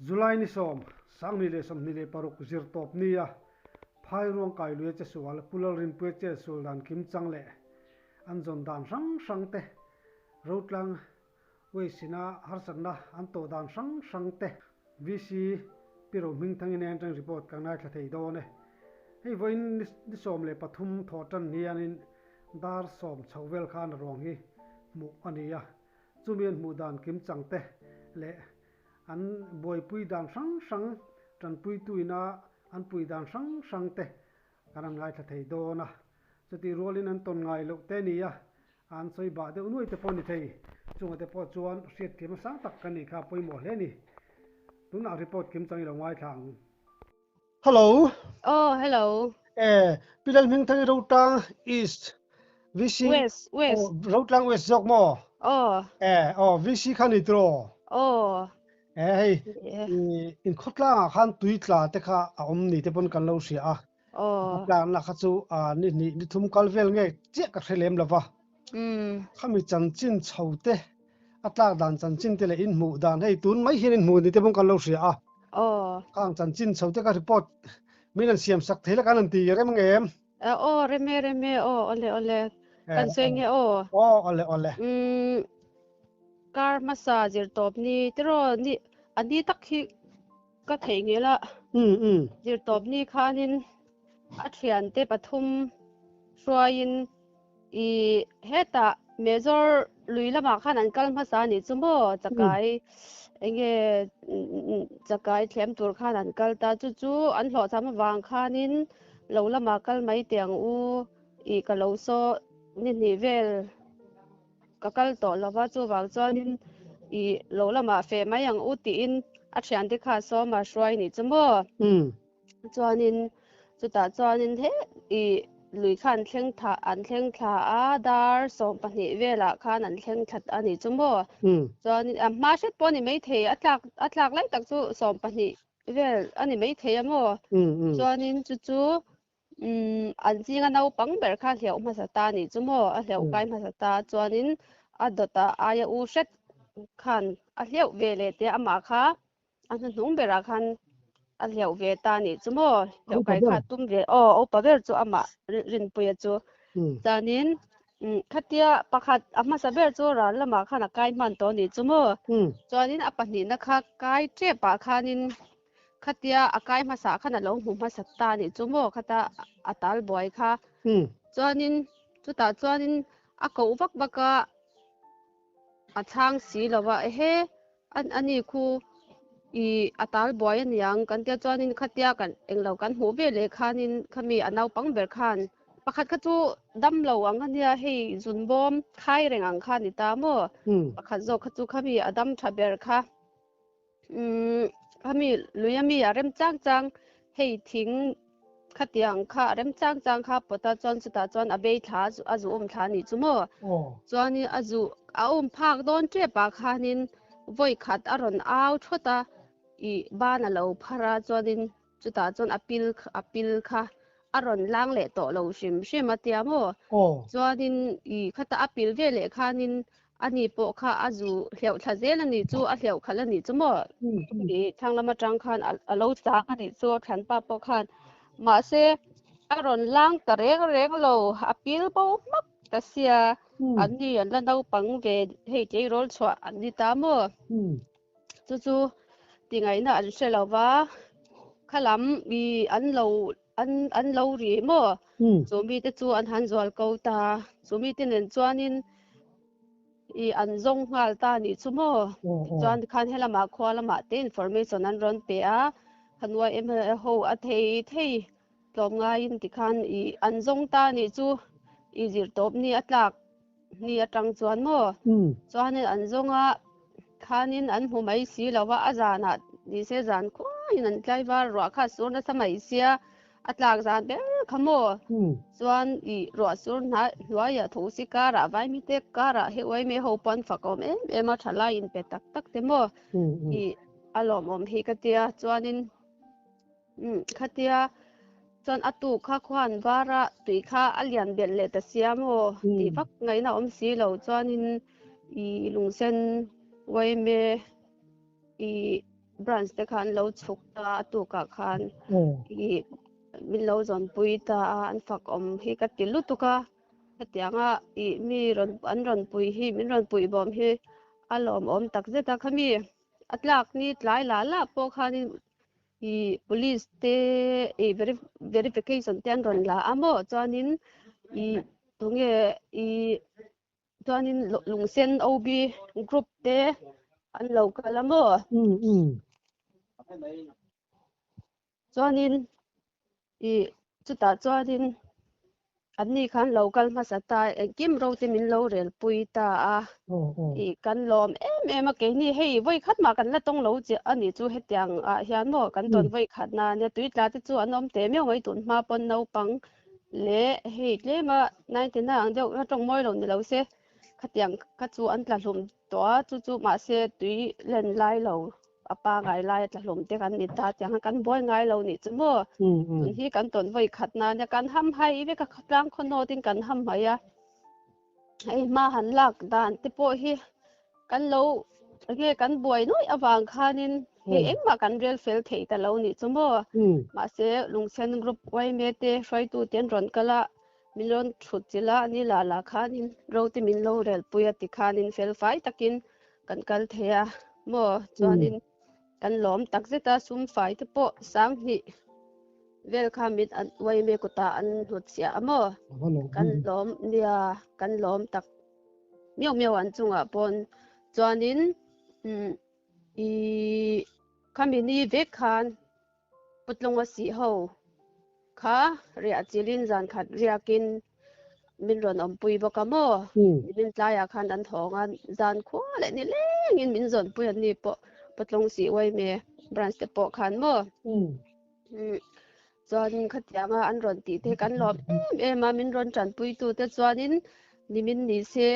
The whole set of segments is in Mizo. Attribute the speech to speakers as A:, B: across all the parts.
A: July ni sawm, 2026 zirtawp nia Phairuang Kailuia che sual Pu Lalrinpuia chet sul dan kim chang leh an zawn dan hrang hrang te, Rotlang Waste-ina harsatna an tawh dan hrang hrang te, VC Pi Rohmingthang in atang report ka ngaithla thei dawn e. Hei vawiin ni 13 thawh tan hianin dar sawm chho vel khan a ruang hi hmuh a ni a, chumi an hmuh dan kim chang te leh an buaipui dan hrang hrang tanpuitu ina an pui dan hrang hrang te kan han ngaithla thei dawn a, chutih rualin an tawn ngai loh te nia an sawi bah deuh nuai te pawh a ni thei. Chungah te pawh chuan hriatthiam a sang tak ka nih kha a pawimawh hle a ni. Tunah report kim chang i lo ngaithla ang. Hello.
B: Oh, hello.
A: Eh, Pi Lalhmingthangi Rotlang East VC.
B: West, West.
A: Oh, Rotlang West zawk maw?
B: Oh.
A: Eh, oh, VC kha ni tiraw?
B: Oh.
A: Eh, hei, in khawtlangah khan tui tla te kha a awm ni te pawn kan lo hria a. Khawtlangna kha chu ni hnih ni thum kal vel nge chiah ka hre lem lova. Khami chanchin chho te, a tlak dan chanchin te leh in hmuh dan hei tun mai hian in hmuh ni te pawn kan lo hria a. Khang chanchin chho te ka report min an siam sak thei la kan an ti rem ang em?
B: Aw rem e rem e aw awle awle kan sawi nge aw.
A: Aw awle awle.
B: Kar hmasa zirtawp ni tiraw ni a ni tak hi ka theih ngel a. Zirtawp ni khanin a thiante pathum hruaiin i hetah Major lui lamah khan an kal hmasa a nih chu maw chakai enge chakai thlem tur khan an kal ta chu chu an hlawhchham avang khanin lo lamah kal mai teh ang u i ka lo saw ni hnih vel. Ka kal tawh lo va, chuvang chuanin i lo lamah feh mai ang u tiin a thiante kha sawma hruai nih chu maw? Chuanin chutah chuanin he i lui kha an thleng thla an thleng thla a, dar 12 velah khan an thleng thla a nih chu maw? Chuanin a hma hret pawh a ni maithei, a tlak a tlak lai tak chu 12 vel a ni maithei a maw? Chuanin chu chu Umm an zinga naupang ber kha hleuh hmasa ta nih chu maw a hleuh kai hmasa ta chuanin a dawtah aia u hret khan a hleuh ve leh te amah kha a hnuhnung berah khan a hleuh ve ta nih chu maw hleuh kai kha tum ve aw upa ber chu amah Rinpuia chu chuanin khatia pakhat a hmasa ber chu ral lamah khan a kai hman tawh nih chu maw chuanin a pahnihna kha kai tepah khanin Khatia a kai hmasa khan a lo hmu hmasa ta nih chu maw khata a tal buai kha. Chuanin chutah chuanin a koh vak vak a, a chhang si lo va, ehe ani khu i a tal buai aniang kan tia chuanin khatia kan englo kan hmuh ve leh khanin khami a naupang ber khan pakhat kha chu dam lo ang ania hei zun bawm khai reng ang kha ni ta maw pakhat zawk kha chu khami a dam tha ber kha. Umm khami lui ami a rem chang chang hei thing khatiang kha a rem chang chang kha pawt a chuan chutah chuan a bei thla a zu awm thla a nih chu maw chuanin a zu a awm phak dawn tep ah khanin vawi khat a rawn au thawt a ih ban a lo phar a chuanin chutah chuan a pil a pil kha a rawn lang leh tawh lo hrim hrim a tia maw chuanin ih khata a pil ve leh khanin ani pawh kha a zu hleuh thla zel a nih chu a hleuh khalh a nih chu maw ih thlang lam atang khan a lo chang a nih chu a thianpa pawh khan mahse a rawn lang ta reng reng lo a pil bo hmak ta sia an ni an la naupang ve hei tleirawl chhuah an ni ta maw. Chu chu tingaihna an hre lo va, khalam i an lo an an lo ri maw? Chu mite chu an han zual ko ta, chu mite nen chuanin i an zawng nghal ta nih chu maw? Tichuan tikhan helamah khua lamah te information an rawn pe a, Khanuai MLA ho a thei thei tlawm ngaiin tikhan i an zawng ta nih chu i zirtawp ni a tlak ni atang chuan maw chuanin an zawng a khanin an hmu mai si lo va a zanah nise zan khuaiin an tlaivar ruah kha sur nasa mai sia a tlak zan ber kha maw chuan i ruah sur hnuaiah tho si karah vaimite karah he uaime ho pawn fak awm em em a thalai in pe tak tak te maw i a lawmawm hi ka tia chuanin Khatia chuan a tuk kha khuan vara tui kha a lian belh leh ta sia maw tih vak ngaihna awm si lo chuanin i lungsen uaime i branch te kha an lo chhuk ta a tukah khan i min lo zawnpui ta a, an fak awm hi ka ti lutuk a, hetianga i mi rawn an rawn pui hi min rawn puih bawm hi a lawmawm takzet a, khami a tlak ni tlai lah lah pawh khanin i police te i verification te an rawn la a maw chuanin i tunge i Chuanin Lungsen OB group te an lo kal a maw? Chuanin i chutah chuanin anni khan lo kal hmasa ta engkim ro te min lo rel pui ta a. I kan lawm em em a keini hei vawi khat mah kan la tawng lo che a nih chu hetiang ah hian maw kan tawn vawi khat na nia tui tla te chu an awm teh miau mai tun hma pawn naupang Le hei tlema 99 ang deuh a tawng mawi lo ni lo se khatiang kha chu an tla hlum tawh a chu chu mahse tui len lai lo a pangai lai a tla hlum te kan ni ta tiang khan kan buai ngai lo nih chu maw tun hi kan tawn vawi khat na nia kan ham hai vek a tlang khaw nawt in kan ham mai a hei hma han lak dan te pawh hi kan lo enge kan buai nuaih avang khanin hei engmah kan rel fel thei ta lo nih chu maw mahse Lungsen group yma te hruaitu te an rawn kal a min rawn thut chilh a ni lah lah khanin ro te min lo rel pui a tikhanin fel fai takin kan kal thei a maw chuanin kan lawm tak zet a sum fai te pawh sanghnih vel kha mit an yma kutah an hnut chhiah a maw kan lawm nia kan lawm tak miau miau an chungah pawn chuanin i khami ni vek khan Putlunga sih ho kha riah chilin zan khat riakin min rawn awmpui bawk a maw nimin tlaiah khan an thawng a zan khua leh ni lengin min zawnpui an ni pawh Putlung sih uaime branch te pawh khan maw Chuanin khatianga an rawn tih te kan lawm em em a, min rawn tanpuitu te chuanin nimin ni se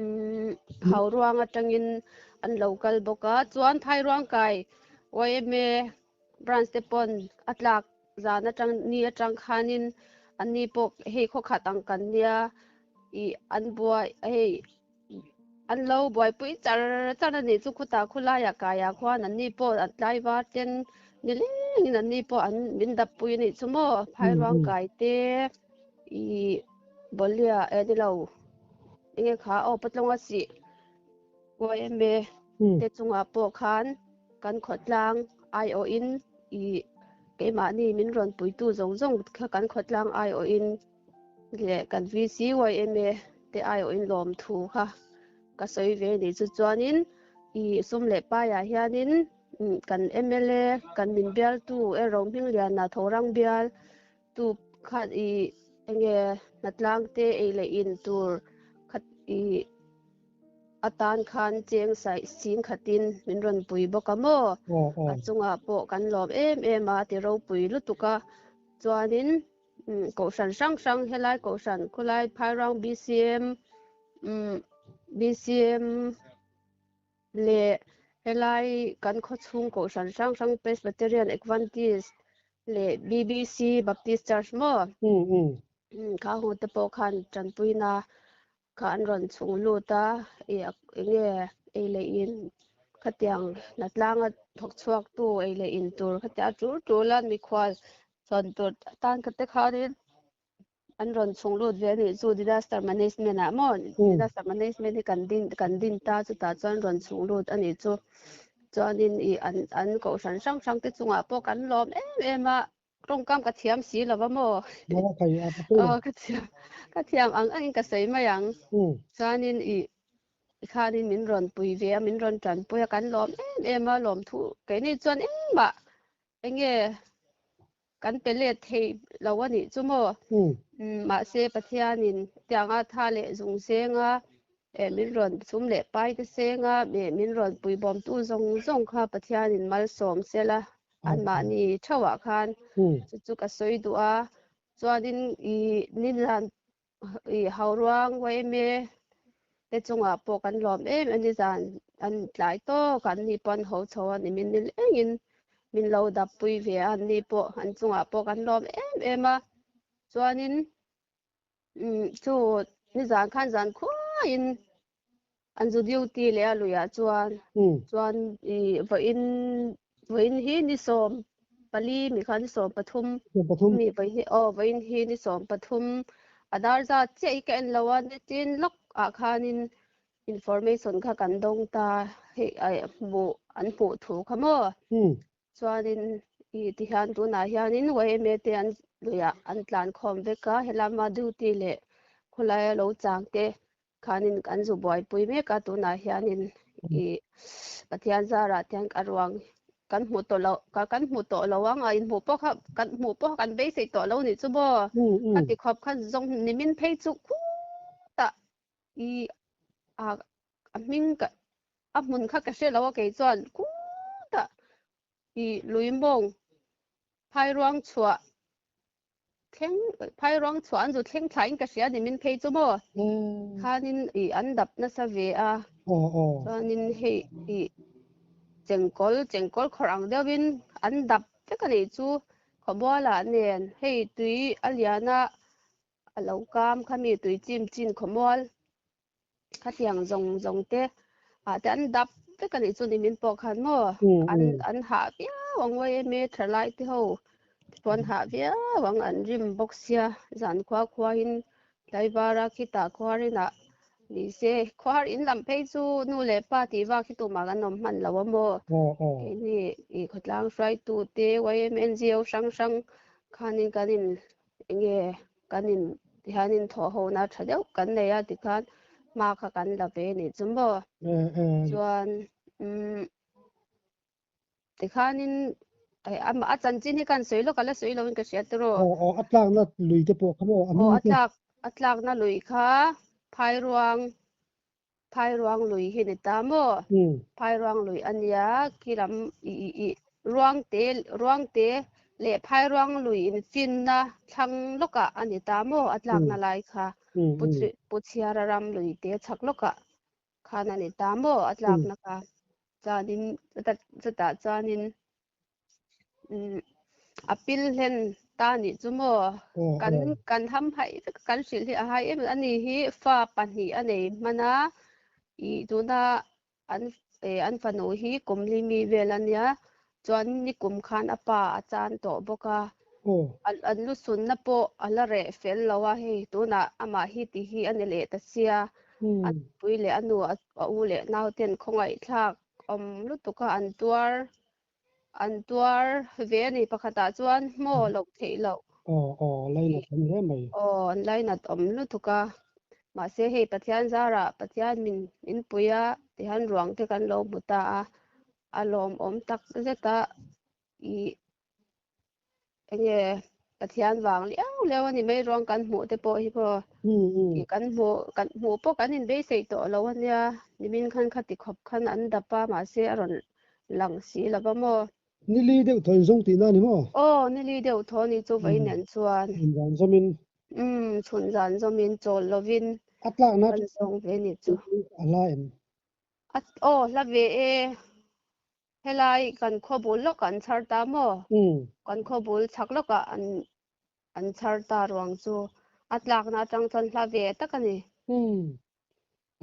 B: umm Hauruang atangin an lo kal bawk a, chuan Phairuangkai yma branch te pawn a tlak zan atang ni atang khanin anni pawh hei khawkhat ang kan nia ih an buai hei An lo buaipui char char a nih chu khutah khulaiah kaiah khuan an ni pawh an tlaivar ten nilengin an ni pawh an min dap pui a nih chu maw phairuang kai te ih bawlhlia eh ni lo enge kha aw patlawnga sih yma te chungah pawh khan kan khawtlang aiawhin ih keimahni min rawn puitu zawng zawng kha kan khawtlang aiawhin. Leh kan VCYMA te aiawhin lawmthu kha ka sawi ve ni chu chuanin i sum leh paiah hianin kan mla kan min bialtu erawh Hmingliana Thorang bial tu khan i enge hnatlang te ei leh in tur kha i atan khan cheng saih sing khatin min rawn pui bawk a maw a chungah pawh kan lawm em em a ti ropui lutuk a chuanin Kohhran hrang hrang helai kohhran khawlai Phairang BCM BCM leh helai kan khawchhung kohhran hrang hrang Presbyterian Adventist leh BBC Baptist Church maw kha hu te pawh khan tanpuina kha an rawn chhung lut a ih enge ei leh in khatiang hnatlanga thawk chhuak tu ei leh in tur khatia a tul tul a mikhual chhawn tur tan kha te khanin an rawn chhung lut ve a nih chu disaster management ah maw disaster management hi kan din kan din ta chutah chuan rawn chhung lut a nih chu chuanin ih an an kohhran hrang hrang te chungah pawh kan lawm em em a. Tawngkam ka thiam si lo va maw? Aw ka thiam ka thiam ang angin ka sawi mai ang. Chuanin i khanin min rawn pui ve a, min rawn tanpui a, kan lawm em em a lawm thu keini chuan engmah enge kan pe let thei lo a nih chu maw? Mahse Pathianin tianga tha leh zung zenga eh min rawn chum leh pai te senga eh min rawn puibawmtu zawng zawng kha Pathianin malsawm sela anmahni theuhah khan chu chu ka sawi duh a chuanin ih nizan ih Hauruang yma te chungah pawh kan lawm em a nizan an tlai tawk a anni pawh an ho chho a ni min nilengin min lo dap pui ve a anni pawh an chungah pawh kan lawm em em a chuanin chu nizan khan zan khuaiin. An zu duty leh a luiah chuan chuan i vawiin vawiin hi ni 14 mi kha ni 13 mi vawiin hi aw vawiin hi ni 13 a dar zat chiah hi ka en lo a nitin lawk ah khanin information kha kan dawng ta hei hmuh an hmuh thu kha maw Chuanin i tihian tunah hianin YMA te an luiah an tlan khawm vek a, helama duty leh khawlaia lo chang te khanin an zu buaipui mek a, tunah hianin i Pathian zarah te hian a ruang kan hmu tawh lo kan hmu tawh lo ang a, inhmuh pawh kha kan hmuh pawh kha kan beisei tawh lo nih chu maw? Ka ti khawp kha zawng nimin phei chu khutah i a a hming ka a hmun kha ka hre lo a kei chuan khutah i lui mawng phairuang chhuah thleng phairuang chhuah an zu thleng thlaiin ka hria ni min phei chu maw khanin i an dap nasa ve a chuanin hei i chengkawl chengkawl khawrh ang deuhin an dap vek a nih chu khawmualah nen hei tui a lian a a lo kam kha mi tui chim chin khawmual khatiang zawng zawng te ah te an dap vek a nih chu ni min pawh khan maw an an hah viau ang uai em e thalai te ho te pawh an hah viau ang an rim bawk sia zan khua khua in tlaivara khitah khuar inah ni se khuar in lam phei chu nu leh pa tih vak hi tumah kan awm hman lo a maw keini ih khawtlang hruaitu te YMNGO hrang hrang khanin kan in enge kan in tihianin thawh hona tha deuh kan nei a tikhan hma kha kan la ve anih chu maw chuan umm tikhanin a chanchin hi kan sawi lawk a la sawi loin ka hria tiraw
A: aw aw a tlakna lui te pawh kha maw a
B: hming te a tlakna lui kha phairuang Phairuang lui hi ni ta maw? Phairuang lui a nia, khi lam i i i Ruangte Ruangte leh Phairuang lui infinna thlang lawkah a ni ta maw? A tlakna lai kha Pu Pu Chhiara ram lui te chhak lawkah khan a ni ta maw? A tlakna kha chuanin chutah chuanin A pil hlen ta nih chu maw? Kan kan ham haih vek a, kan hrilh hi a hai em ani hi fa pahnih a nei hman a, ih tuna an an fanu hi kum li mi vel a nia, chuan nikum khan a pa a chan tawh bawk a, an lu sunna pawh a la reh fel lo a hei tunah amah hi ti hi a ni leh ta sia, a nupui leh a nu a u leh nauten khawngaihthlak awm lutuk a an tuar An tuar ve a ni pakhatah chuan hmaw loh theih loh.
A: Aw aw lainat awm hle mai.
B: Aw an lainat awm lutuk a. Mahse hei Pathian zarah Pathian min min pui a tihian ruang te kan lo hmu ta a, a lawmawm tak zet a ih enge Pathian vang liau liau a ni mai ruang kan hmuh te pawh hi pawh ih kan hmuh kan hmuh pawh kan inbeisei tawh lo a nia nimin khan khati khawp khan an dap a mahse a rawn lang si lo va maw.
A: Nili deuh thaw inzawng tihna a ni maw?
B: Aw nili deuh thaw ni chu vawi nen chuan.
A: Chhun zan zawmin.
B: Umm chhun zan zawmin chawl lovin
A: A tlakna
B: kan zawng ve ni chu.
A: A hla em?
B: A aw hla ve e. Helai kan khaw bul lawkah an chhar ta maw? Kan khaw bul chhak lawkah an an chhar ta ruang chu a tlakna atang chuan hla ve tak a ni.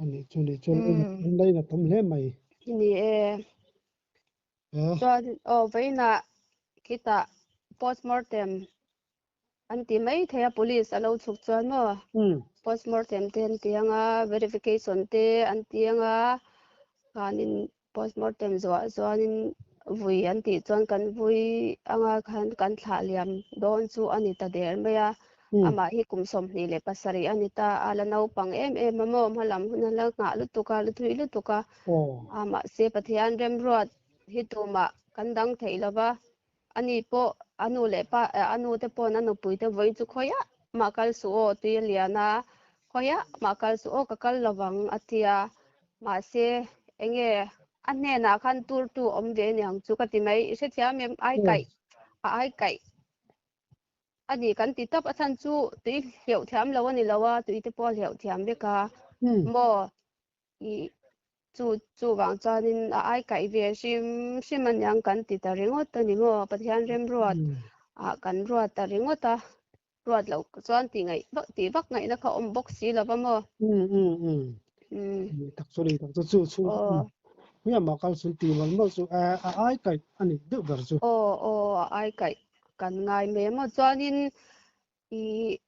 A: A nih chu nih chu an lain a tam hle mai.
B: Ni e. Chuan aw vawiinah khitah postmortem An ti mai thei a police a lo chhuk chuan maw postmortem te an ti ang a verification te an ti ang a khanin postmortem zuah chuanin vui an tih chuan kan vui anga khan kan thlah liam dawn chu a ni ta der mai a amah hi kum 27 a ni ta a la naupang em em a maw hmalam hun a la nghah lutuk a la thui lutuk a mahse Pathian remruat hi tumah kan dang theih lova Ani pawh a nu leh pa a nu te paw'n a nupui te vawiin chu khawiah mah kal suh aw tui a lian a, khawiah mah kal suh aw ka kal lovang a ti a, mahse enge a hnenah khan turtu awm ve aniang chu ka ti mai, i hrethiam em ai kaih a ai kaih a ni kan ti tawp a chhan chu tui hleuh thiam lo a ni lo a, tui te pawh a hleuh thiam vek a maw i chu chuvang chuanin a ai kaih ve hrim hrim aniang kan ti ta ringawt a ni maw Pathian remruat ah kan ruat ta ringawt a ruat loh chuan tih ngaih vak tih vak ngaihna kha awm bawk si lo va maw. Umm.
A: Ni tak chu ni tak chu chu chhung
B: Aw.
A: hmiah mah kal chun ti mawlh mawlh chu a ai kaih a ni deuh ber chu.
B: Aw aw a ai kaih kan ngai mai maw chuanin ih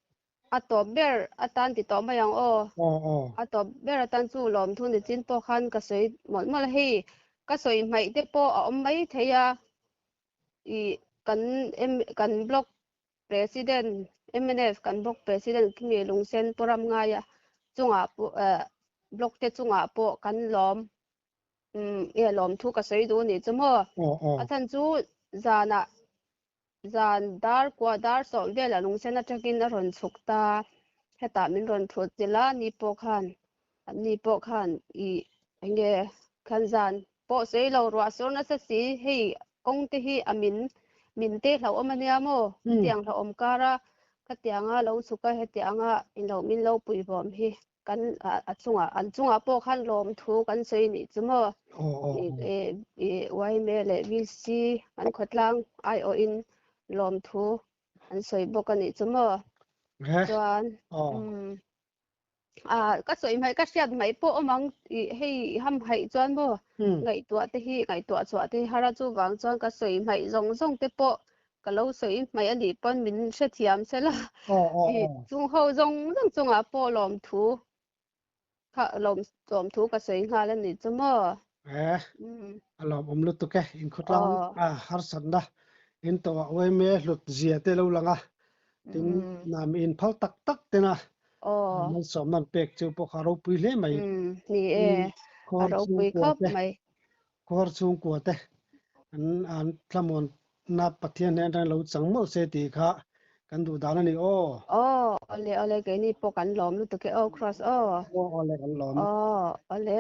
B: a tawp ber atan ti tawh mai ang aw.
A: Aw aw.
B: A tawp ber atan chu lawmthu ni chin pawh khan ka sawi mawlh mawlh a hei ka sawi hmaih te pawh a awm mai thei a ih kan kan block President mnf kan block President khi Lungsen Pu Ramngaia chungah pawh eh block te chungah pawh kan lawm umm nge lawmthu ka sawi duh anih chu maw. A chhan chu zanah zan dar kua dar sawm velah Lungsen atangin a rawn chhuk ta hetah min rawn thut chilh a ni pawh khan ni pawh khan ih enge khan zan pawh sawi lo ruah sur nasa si hei kawng te hi a min min te hlauhawm a nia maw hetiang hlauhawm kar a khatianga lo chhuk a hetianga inlo min lo pui vawm hi kan a chungah an chungah pawh khan lawmthu kan sawi nih chu maw yma leh VC an khawtlang aiawhin lawmthu an sawi bawk a nih chu maw chuan umm Ah, ka sawi hmaih ka hriat hmaih pawh awm ang ih hei ham haih chuan maw ngaihtuah te hi ngaihtuah chhuah te hi har a chuvang chuan ka sawi hmaih zawng zawng te pawh ka lo sawi hmaih a nih pawn min hrethiam sela ih chung ho zawng zawng chungah pawh lawmthu kha lawm lawmthu ka sawi nghal a nih chu maw.
A: Eh, a lawmawm lutuk e, inkhawtlang a harsatna in tawh a yma hlut zia te lo lang a, tin nami in phal tak tak tena malsawmna an pek chu pawh kha a ropui hle mai.
B: Ni e, a ropui khawp mai.
A: Khawhar chhungkua te an an thlamuanna Pathian hnen atangin lo chang mawlh se tih kha kan duh dan a ni aw.
B: Aw, awle awle keini pawh kan lawm lutuk e aw Kross aw.
A: Aw awle kan lawm.
B: Aw awle.